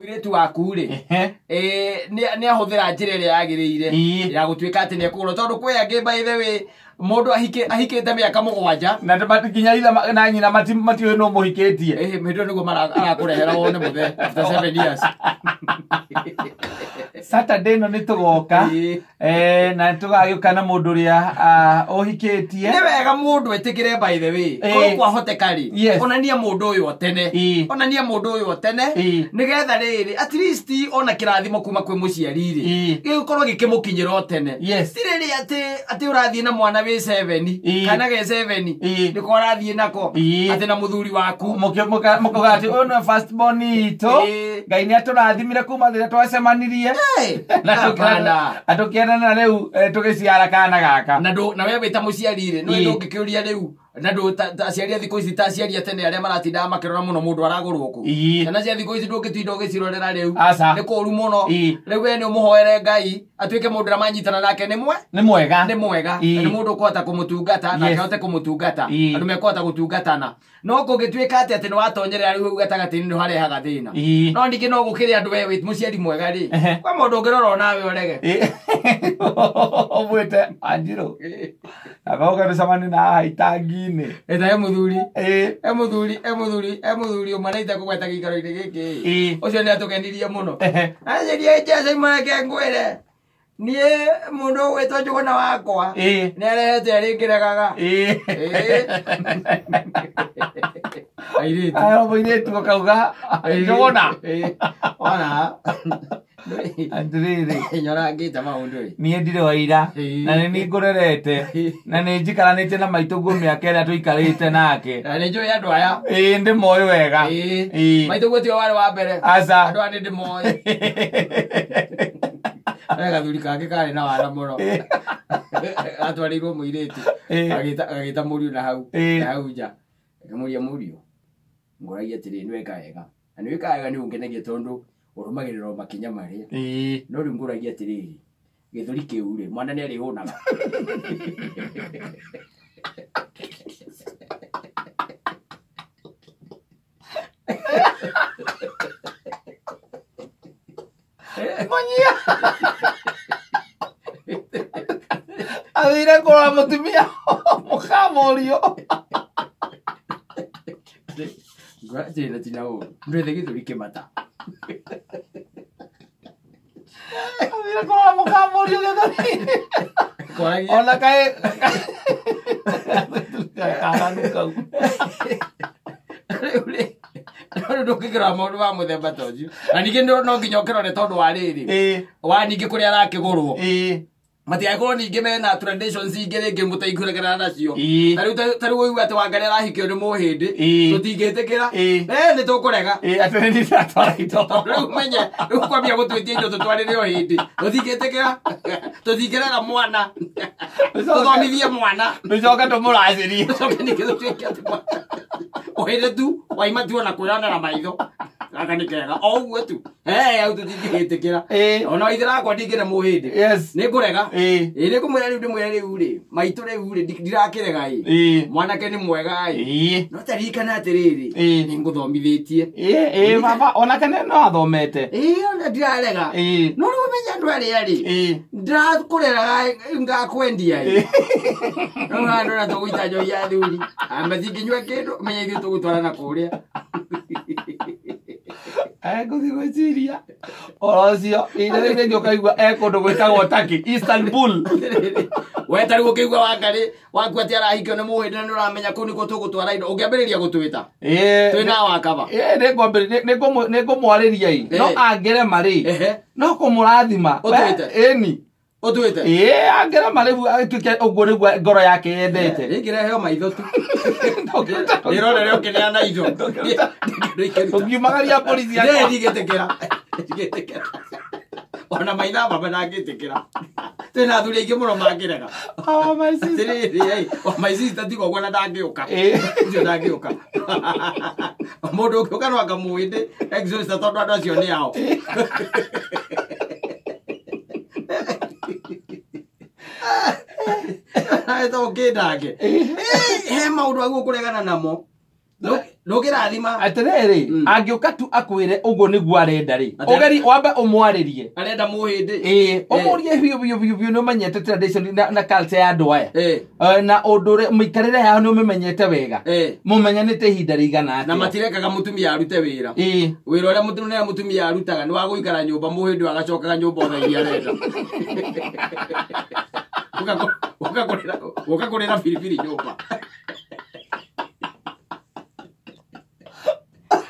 Mũirĩtu waku rĩ, nĩ ahũthĩra njĩra ĩrĩa yagĩrĩire ya gũtuĩka atĩ nĩ ekũgũrwo, tondũ kwĩ angĩ, by the way, mũndũ ahikĩte mĩaka 7 na nginya ithe na nyina matiũĩ nũ mũhikĩtie. Hĩndĩ ĩyo nĩguo arakũrehera wone mũthee after 7 years. Saturday ĩno nĩ tũgoka na tũgagĩũka na mũndũ ũrĩa ũhikĩtie. Nĩ wega mũndũ etĩkĩre, by the way, korwo kwahoteka rĩ, onania mũndũ ũyũ o tene, onania mũndũ ũyũ o tene, nĩgetha rĩrĩ, at least ona kĩrathimo kuma kwĩ mũciari rĩ, gĩgũkorwo gĩkĩmũkinyĩra o tene. Ti rĩrĩ atĩ ũrathiĩ na mwana wĩ 7 kana ge 7, nĩko ũrathiĩ nako atĩ na mũthuri waku. Mũkauga atĩ ũyũ nĩwe first born itũ. Ngai nĩ atũrathimire kuma rĩrĩa twacemanirie na Hapana. Atũkĩendana rĩu, tũgĩciara kana gaka. Na ndũ na we wĩ ta mũciari rĩ, nĩ ndũngĩkĩũria rĩu na ndũ ta aciari a thikũ ici, ta aciari a tene arĩa maratindaga makĩrora mũno mũndũ aragũrwo kũ. Ciana cia thikũ ici ndũngĩtinda ũgĩcirorera rĩu. Aca. Nĩ kũũru mũno. Rĩu we nĩ ũmũhoere Ngai atuĩke mũndũ ũrĩa manyitana nake nĩ mwe Nĩ mwega. Nĩ mwega. Na nĩ mũndũ ũkũhota kũmũtungata na ahote kũmũtungata, andũ mekũhota gũtungatana. No kũngĩtuĩka atĩ nĩ watonyerera rĩu hau gatagatĩ-inĩ, nĩ harehaga thĩna. No ningĩ no gũkĩrĩ andũ, we wĩ mũciari mwega rĩ, kwa mũndũ ũngĩrora onawe ũrege. Ũmwĩte Anjirũ agoka tũcemanie na haha itangi-inĩ. Ĩta he mũthuri, he mũthuri, he mũthuri, he mũthuri ũmwe na itekũgweta gĩikaro-inĩ gĩkĩ. Ũcio nĩ atũgenirie mũno. Anjĩrie Jesũ, imũreke ngwĩre, niĩ mũndũ ũgwĩtwo Njũgũna wakwa nĩ arehete arĩngĩregaga. Airĩtu. Aya mũirĩtu ũkauga Njũgũna. Ona Atĩrĩrĩ, nyorangĩte maũndũ ĩ. Niĩ ndirĩ waira na nĩ niĩ ngũrerete na nĩ njikaranĩtie na maitũguo mĩaka ĩrĩa tũikarĩte nake. Na nĩ njũĩ andũ aya. Ĩĩ, ndĩmoĩ wega. Maitũguo tiwe warĩ wa mbere. Aca. Andũ aya nĩ ndĩmoĩ. He gathuri kangĩ karĩ na wara mũno, atwarĩirwo mũirĩtu, agĩta mũriũ na hau na hau nja, akĩmũria, "Mũriũ, ngũragia atĩrĩ, nĩ weka wega na nĩ wĩkaga wega, nĩ ũngenagia tondũ ũrũmagĩrĩra o makinya marĩa, no rĩu ngũragia atĩrĩrĩ, gĩthũri kĩu rĩ, mwana nĩ arĩhũnaga?" Mũnyia athire kũrora mũtumia mũkamũriũ. Ngũra atĩrĩ, na tina ũru ndwethe gĩthũri kĩmata. Athire kũrora mũkamũriũ gĩthũri. Kwaragia. Ona kaĩ kaganu kau. Rĩu rĩ, rĩu ndũngĩkĩrora maũndũ ma mũthemba ta ũcio, na ningĩ no nginya ũkĩrore tondũ wa rĩrĩ, wa ningĩ kũrĩa arakĩgũrwo, matigagĩkorwo ningĩ mena traditions ingĩ rĩngĩ mũtaikũregana nacio. Ta rĩu ũigua atĩ Wangari arahikio nĩ mũhĩndĩ, tũtingĩtĩkĩra. Nĩ tũkũrega. Atĩ nĩ ndiratwara indo. Rĩu menye rĩu kwambia gũtwĩtia indo tũtwarĩre o hĩndĩ, tũtingĩtĩkĩra, tũtingĩrera mwana, tũthomithie mwana, tũcoke tũmũracĩrie. Tũcoke ningĩ tũtuĩke atĩ mwana ũhĩndĩ tu waima tu ona kwĩyonera maitho gaka nĩ kega o ũguo tu. Hau tũtingĩgĩtĩkĩra. Ona ithĩrakwa ndingĩre mũhĩndĩ. Nĩ ngũrega. Ĩ, nĩ ngũmwĩra rĩu, ndĩmwĩre rĩu rĩ, maitũ rĩu rĩ, ndirakĩrega ĩ. Mwanake nĩ mwega ĩ. No taririkana atĩrĩrĩ, nĩ ngũthomithĩtie. Ĩĩ, baba onake no athomete. Ĩ, ona ndirarega. No rĩu ũmenye andũ arĩa rĩ, ndĩrakũreraga ngakwendia ĩ, rĩu handũ na tũgũita njohi ya athuri matingĩnyua kĩndũ, menya ithuĩ tũgũtwara na kũrĩa. Ngũthiĩ gwĩciria ũhoro ũcio ihinda rĩu rĩngĩ ũkaigua e kũndũ gwĩtagwo Turkey, Istanbul. We ta rĩu ũkĩigua Wangarĩ waku atĩ arahikio nĩ mũhĩndĩ, na nĩ ũramenya kũu nĩkuo tũgũtwara indo, ũngĩambĩrĩria gũtwĩta twĩ na wakaba. Ĩĩ, nĩ ngũmwarĩria ĩ, no angĩrema rĩ, no kũmũrathima. Ũtwĩte? Ĩni. Ũtwĩte. Ĩĩ, angĩrema rĩu atuĩke ũguo nĩguo ngoro yake yendete. Rĩngĩ reheo maitho tu rĩrorere ũkĩneana indo. Ũngiumagaria mbũri ciakwa. Ndigĩtĩkĩra, ndigĩtĩkĩra, ona maitha mama ndangĩtĩkĩra, twĩna athuri aingĩ mũno mangĩrega. Oh, my sister. Atĩrĩrĩ, oh, my sister, tiga ũguo na ndangĩũka. Ũcio ndangĩũka, mũndũ ũngĩũka no anga mũhĩndĩ exorcist, tondũ andũ acio nĩ ao. Nawe to ũkĩndange. He maũndũ aguo kũregana namo. No, Ndũngĩrathima. Atĩrĩrĩ, angĩũka tu akwĩre ũguo nĩguo arenda rĩ, ũgeri wambe ũmwarĩrie. Arenda mũhĩndĩ. Ĩĩ, ũmũrie biũ biũ biũ biũ nĩ ũmenyete tradition na culture ya andũ aya. Na ũndũ ũrĩa mĩikarĩre yao nĩ ũmĩmenyete wega. Mũmenyanĩte ihinda rĩigana atĩa. Na matirekaga mũtumia arute wĩra. Ĩĩ. Wĩra ũrĩa mũtumia arutaga nĩ wa gũikara nyũmba, mũhĩndĩ agacokaga nyũmba o thaa iria arenda. Ũkagũrĩra biribiri nyũmba.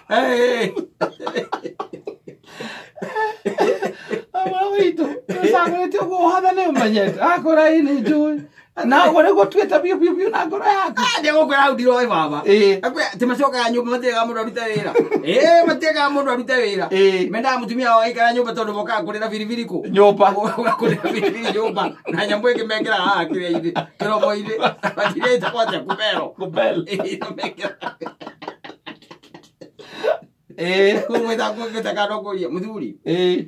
Hey. Mwana witũ, ũcagũrĩte ũguo ũhathane ũmenyete. Akora ĩ nĩ njũĩ. Na ũguo nĩguo tuĩte biũ biũ biũ na ngoro yaku. Ndĩgũkwĩra hau ndiroĩ baba. Ĩĩ. Atĩ macokaga nyũmba matiregaga mũndũ arute wĩra. Ĩĩ, matiregaga mũndũ arute wĩra. Ĩĩ. Mendaga mũtumia wao aikara nyũmba tondũ mokaga kũrĩra biribiri kũ? Nyũmba. Kũrĩra biribiri nyũmba. Na nyamũ ĩngĩ mekĩraga haha kĩrĩa-inĩ, kĩromo-inĩ. Matirĩa ĩtagwo atĩa? Kubero. Kubero. Ĩĩ, mekĩraga. Ĩĩ. Ngũgwĩta kana ũkũria, mũthuri. Ĩĩ.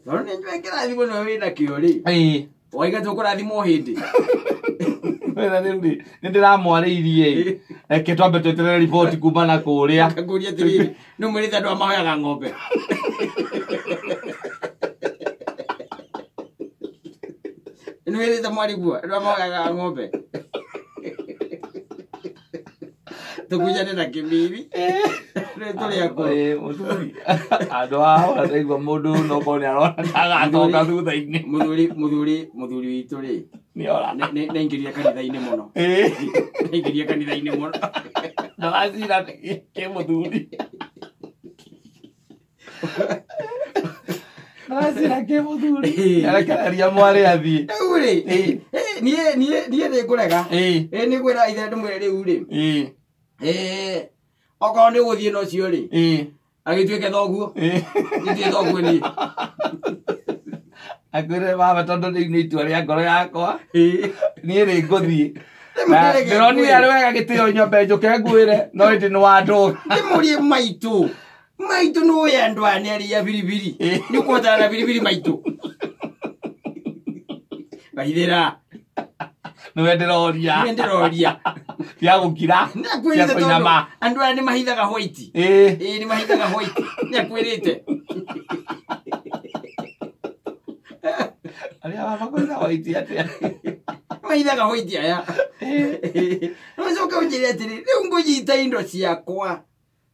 Tondũ nĩ njũĩ kĩrathimo nĩwe wĩna kĩo rĩ. Ĩĩ. Waiga tũkũrathimwo hĩndĩ. Wĩra rĩu rĩ, nĩ ndĩramwarĩirie ĩ. Reke twambe tweterere riboti kuma na kũrĩa. Ngakũria atĩrĩrĩ, nĩ ũmwĩrĩte andũ aya mahoyaga ng'ombe. Nĩ wĩrĩte mwarĩguo, andũ aya mahoyaga ng'ombe. Tũkunjane na kĩmiri. Rĩu tũrĩ akũrũ. Ĩĩ, mũthuri. Andũ haha ndaigua mũndũ no korwo nĩ arona ndagacoka thutha-inĩ. Mũthuri witũ rĩ. Nĩ ora. Nĩ aingĩrire kanitha-inĩ mũno. Ĩĩ. Nĩ aingĩrire kanitha-inĩ mũno. Ndagacira kĩ mũthuri. Ndagacira kĩ mũthuri. Arekereria mwarĩ athiĩ. Rĩu rĩ, niĩ nĩ ngũrega. Ĩĩ. Ĩĩ, nĩ ngwĩra ithe ndĩmwĩre rĩu rĩ. Ĩĩ. Ĩĩ, okorwo nĩ ũgũthiĩ na ũcio rĩ. Ĩĩ. Agĩtuĩke thoguo. Ĩĩ. Gĩtuĩke thoguo niĩ. Akwĩrire baba tondũ rĩu nĩ itua rĩa ngoro yakwa. Ĩĩ. Niĩ rĩ ngũthiĩ. Rĩu Na ndĩreke ndĩronire ngwĩre. arĩ wega gĩtĩo nyombe njũke ngwĩre, no ĩndĩ nĩ wandũga. Ndĩmũrie maitũ. Maitũ nĩ ũĩ andũ aya nĩ arĩa biribiri. Ĩĩ. Nĩ ũkũhotana na biribiri maitũ. Waithĩra. Nĩwe ndĩroria. Nĩwe ndĩroria. Tia gũkira. Nĩ akwĩrĩte Tia kũinama. tondũ andũ aya nĩ mahithaga white. Ĩĩ. Ĩĩ, nĩ mahithaga white. Nĩ akwĩrĩte. Arĩa baba kũhitha white atĩa? Mahithaga white aya. Ĩĩ. No ũcoke ũnjĩre atĩrĩ, rĩu ngũnyita indo ciakwa.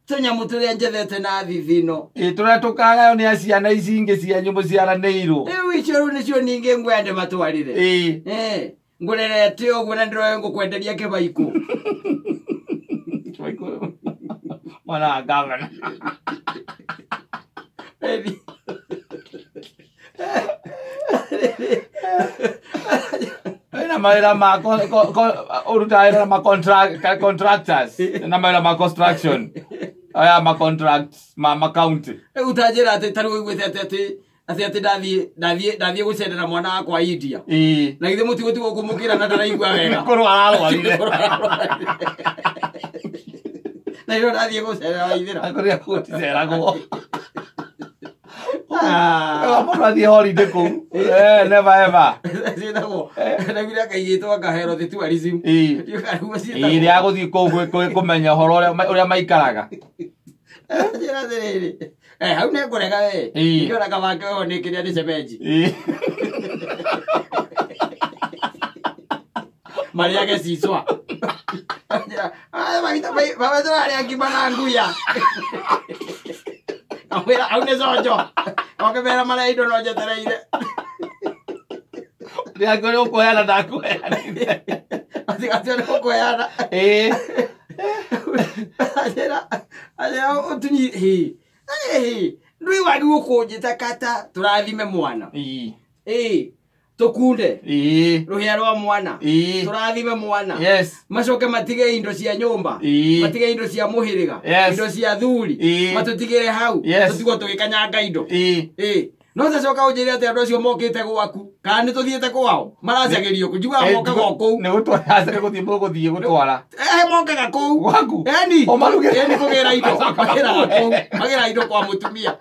Tũnyamũ tũrĩa njethete na thithino. Ĩĩ, tũrĩa tũkagayo nĩ a ciana ici ingĩ cianyu mũciaranĩirwo. Rĩu icio rĩu nĩcio ningĩ ngwenda ndĩmatwarĩre. Ĩĩ. Ĩĩ. Ngũrerete ũguo na ndĩroĩ ngũkwenderia kĩbaikũ. Kĩbaikũ. Mwana wa gavana. Ĩĩ. Wĩna mawĩra ma ũrutaga wĩra na ma contractors. Na mawĩra ma construction. Aya ma contracts, ma county. Rĩu ta njĩra atĩ ta rĩu ũiguĩte atĩ atĩ ndathiĩ gũcerera mwana wakwa India. Ĩĩ. Na githĩ mũtigũtigwo kũmũkĩra na ndaraigua wega. Nĩ kũrwara ararwarire. Na rĩo ndathiĩ gũcerera Waithĩra. Akũrĩa gũticeragwo. Mũndũ athiĩ holiday kũu. Never ever. Ciĩtagwo, ndaiguire kaigĩtwo anga health tourism. Ĩĩ. Ndiũĩ kana nĩguo ciĩtagwo. Ĩĩ, rĩa gũthiĩ kũu kũmenya ũhoro ũrĩa maikaraga. Njĩra atĩrĩrĩ. Hau nĩ ngũrega we. Ĩĩ. Ingĩona kabake ũyũ nĩ kĩrĩa nĩ cemenji. Ĩĩ. Marĩage cicwa. Baba tũrarĩa ngima na nguya. Amwĩra au nĩ conjo. Okĩmera marĩa indo no njetereire. Ndĩrakwĩra ũkũheana ndakũheanire. Atigatio nĩ ũkũheana. Ĩĩ. Anjĩra, anjĩra ũtunyi, hĩ. Hĩ. Ndũĩ wagi gũkũnjĩta kata tũrathime mwana. Ĩĩ. Ĩĩ. Tũkunde. Ĩĩ. Rũhĩa rwa mwana. Ĩĩ. Tũrathime mwana. Yes. Macoke matige indo cia nyũmba. Ĩĩ. Matige indo cia mũhĩrĩga. Yes. Indo cia thuri. Ĩĩ. Matũtigĩre hau. Yes. Tũtigwo tũgĩkanyanga indo. Ĩĩ. Ĩĩ. No ũcoka ũnjĩre atĩ andũ acio mokĩte gwaku kana nĩ tũthiĩte kwao maracagĩrio kũ njiguaga mokaga o kũu. Nĩ gũtwara, aca nĩ gũthiĩ mũgũthiĩ gũtwara. Mokaga kũu. Gwaku? Eni. Ũmarugĩre. Eni kũgĩra indo. Macoka Magĩraga makue. kũu. Magĩraga indo kwa mũtumia.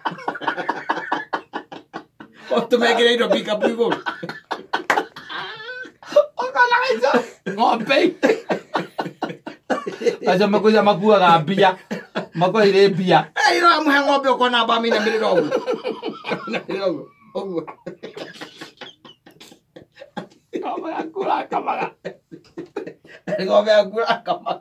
Tũmekĩre indo pick up igũrũ. Ũkona icio? Ng'ombe. Acio makuja makuaga mbia. Makoire mbia. Ĩro amũhe ng'ombe ũkona amba amĩinamĩrĩra ũguo. Inamĩrĩra ũguo. Ũguo. Ng'ombe yaku ũrakamaga. Ng'ombe yaku ũrakamaga.